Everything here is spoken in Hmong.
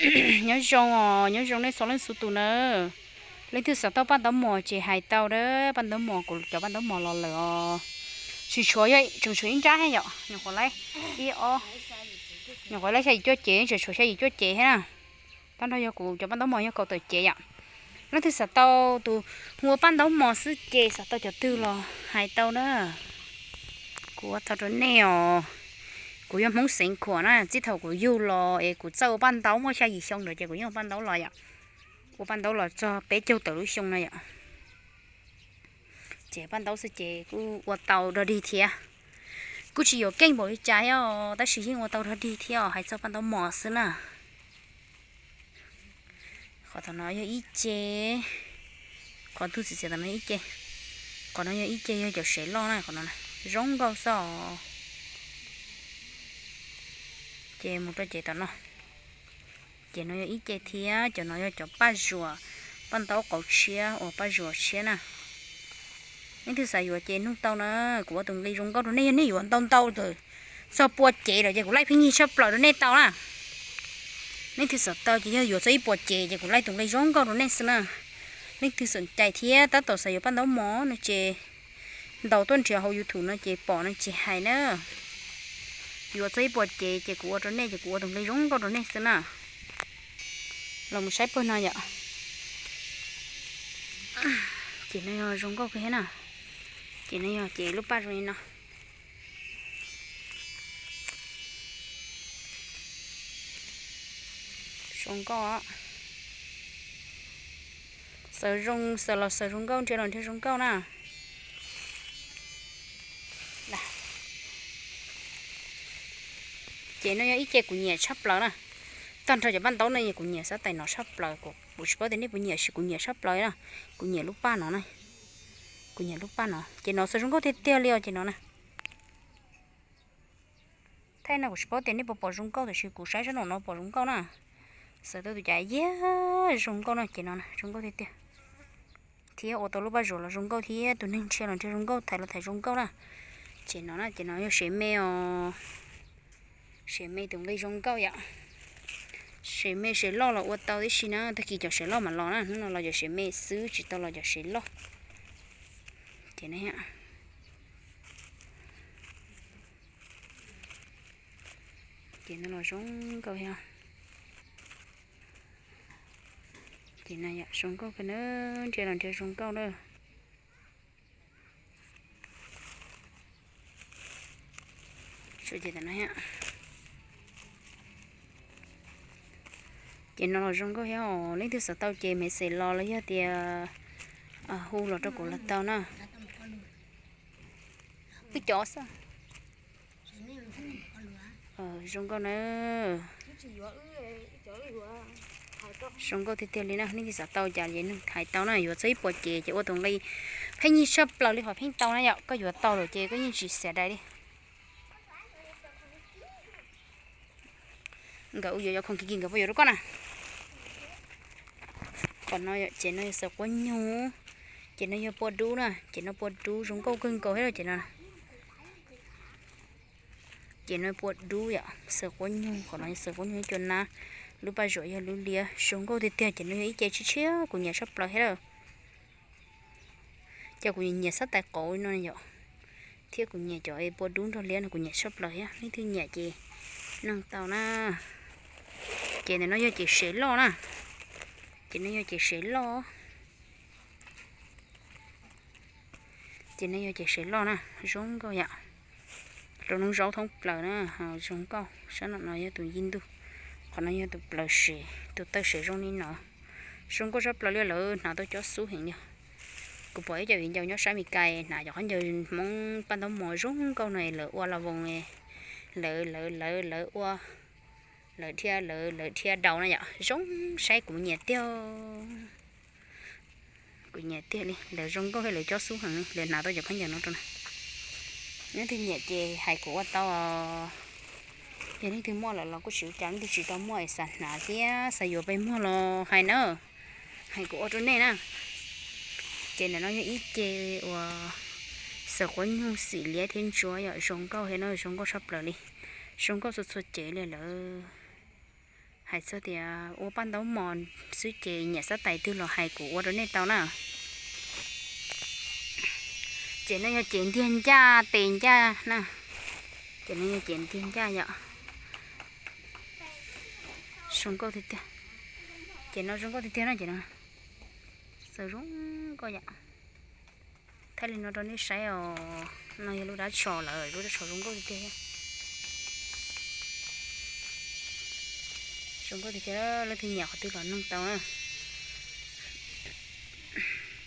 Nyob zoo os, nyob zoo nej txhua leej txhua tus na. Leej twg xav tau paj ntaub mos ces hais tau a, paj ntaub mos, kuv cov paj ntaub mos los lawm os. Tseem tshuav, tseem tshuav ib nrab thiab yom, nyuam qhuav laib ib ob, nyuam qhuav laib xya yim cuaj cev, tseem tshuav xya yim cuaj cev thiab na. Tab nrho yog kuv cov paj ntaub mos yog kaum tawm cev yom. Leej twg xav tau tus hu ua paj ntaub mos xwb ces xav tau cov twg los hais tau na. Kuv ua tau rau nej os. Kuv yog Hmoob Xeev Khuam na, txij thaum kuv yug los es kuv txawj ua paj ntaub, muaj xya yim xyoo ntawd ces kuv yeej ua paj ntaub los yom. Ua paj ntaub los txog peb caug tawm lub xyoo no yom. Ces paj ntaub xwb ces kuj ua tau dog dig thiab. Kuj tsis yuav keej npaum li cas thiab os, tab sis yeej ua tau dog dig thiab os, hais txog paj ntaub mos xwb na. Qhov thaum no yog ib ce, qhov ntug txiv txiav tom no ib ce, qhov no yog ib ce, yog cov sev loj na, qhov no zoo nkauj xwb os. Ces mus rau ces tom no, ces no yog ib ce thiab, cov no yog cov paj zuam, paj ntaub qauv tshiab uas paj zuam tshiab na. Leej twg xav yuav ces nug tau na, kuv ua tus nqi zoo nkauj rau nej, yog nej yuav ntau ntau txog pua cev lawm ces kuv laij pheej yig tshaj plaws rau nej tau na. Leej twg xav tau ces yog yuav txog ib puas cev ces kuv laij tus nqi zoo nkauj rau nej xwb na. Leej twg xom cai thiab tab tom xav yuav paj ntaub mos no ces ntaus tuaj nrhiav hauv YouTube no ces pom no ces hais na. Yuav txog ib puas cev ces kuv ua rau nej, ces kuv ua tus nqi zoo nkauj rau nej xwb na. Los mus saib pawg no yom. Ces no yog zoo nkauj kawg thiab na. Ces no yog ces lub paj zoo li no. Zoo nkauj. Xaws zoo, xaws los xaws zoo nkauj, nrhiav los nrhiav zoo nkauj na. Ces no yog ib ce kuv nyiam tshaj plaws na. Tag nrho cov paj ntaub no kuv nyiam xab tais no tshaj plaws, kuv tsis paub tias nej puas nyiam, sis kuv nyiam tshaj plaws na. Kuv nyiam lub paj no na. Kuv nyiam lub paj no, ces no xaws zoo nkauj tiag tiag li os ces no na. Thaij no kuv tsis paub tias nej puas pom zoo nkauj, tiam sis kuv saib sab nraum no pom zoo nkauj na. Xaws tau tus cas yog zoo nkauj no ces no zoo nkauj tiag tiag. Thiab ua tau lub paj zuam los zoo nkauj thiab, tus neeg nrhiav los nrhiav zoo nkauj, thaiv los thaiv zoo nkauj na. Ces no na, ces no yog sev me os. Sev me tus nqi zoo nkauj yom. Sev me sev loj los ua tau tib si na, tag kis cov sev loj mam los na, hnub no los cov sev me xwb tsis tau los cov sev loj. Ces no, ces no los zoo nkauj thiab. Ces no yom, zoo nkauj kawg na, nrhiav los nrhiav zoo nkauj na. Ces no los zoo nkauj thiab os, leej twg xav tau ces message los los yog tias hu los rau kuv los tau na. Wb cov xwb. Zoo nkauj na. Zoo nkauj tiag tiag li na, leej twg xav tau cas ces nug hais tau na, yuav txog ib puas cev ces ua tus nqi pheej yig tshaj plaws li qhov pheej tau na yom, koj yuav tau lawm ces koj yeej tsis xav dai li. Nkawd ua yuav cov khoom kiv kiv nkawd puas yuav rau koj na. Qhov no ces no yog xaws quab nyug, ces no yog pua dub na, ces no pua dub zoo nkauj kawg nkaus thiab ces no. Ces no pua dub yom, xaws quab nyug, qhov no xaws quab nyug cua nab, lub paj zuam yog lub liab zoo nkauj tiag tiag, ces no yog ib ce tshiab tshiab kuv nyiam tshaj plaws thiab lawm. Ces kuv nyiam xab tais qauv no yom, thiab kuv nyiam cov pua dub nrog liab no kuv nyiam tshaj plaws thiab, leej twg nyiam ces nug tau na. Ces ntawm no yog ces sev loj na, ces no yog ces sev loj. Ces no yog ces sev loj na, zoo nkauj yom. Rau noob zaub thoob plaws na, zoo nkauj. Sab no no yog tus yij ntug, qhov no yog tus plaws sev, tus taw sev zoo li no. Zoo nkauj tshaj plaws li, lawv hnav tau cob xub heev li. Kuv pom ib co viv ncaus nyob sab Mes Kas hnav cov khaub ncaws Hmoob paj ntaub mos zoo nkauj no lawv ua la voos, lawv lawv lawv lawv ua, lawv dhia lawv lawv dhia daus na yom, zoo saib kuv nyiam tiag. Kuv nyiam tiag li, lawv zoo nkauj thiab lawv cob xub heev li, lawv hnav tau cov khaub ncaws no rau na. Leej twg nyiam ces hais kuv ua tau. Yog leej twg muaj lawm los kuj tsis ua cas, leej twg tsis tau muaj es xav hnav thiab xav yuav pes muag los hais na, hais kuv ua rau nej na. Ces ntawm no yog ib ce uas xaws quab nyug xim liab thiab ntsuab yom, zoo nkauj thiab no, zoo nkauj tshaj plaws li, zoo nkauj txhua txhua cev li lawm. Hais txog tias ua paj ntaub mos xwb ces nyiam xab tais twg los hais kuv ua rau nej tau na. Ces no yog cev ntiag ncaj tes ncaj na. Ces no yog cev ntiag ncaj yom. Zoo nkauj tiag tiag. Ces no zoo nkauj tiag tiag na ces no. Xaws zoo nkauj yom. Thaij li no rau nej saib os. No yog lub dab tshos lawm, lub dab tshos zoo nkauj tiag tiag. Zoo nkauj tiag tiag, leej twg nyiam qhov twg los noog tau.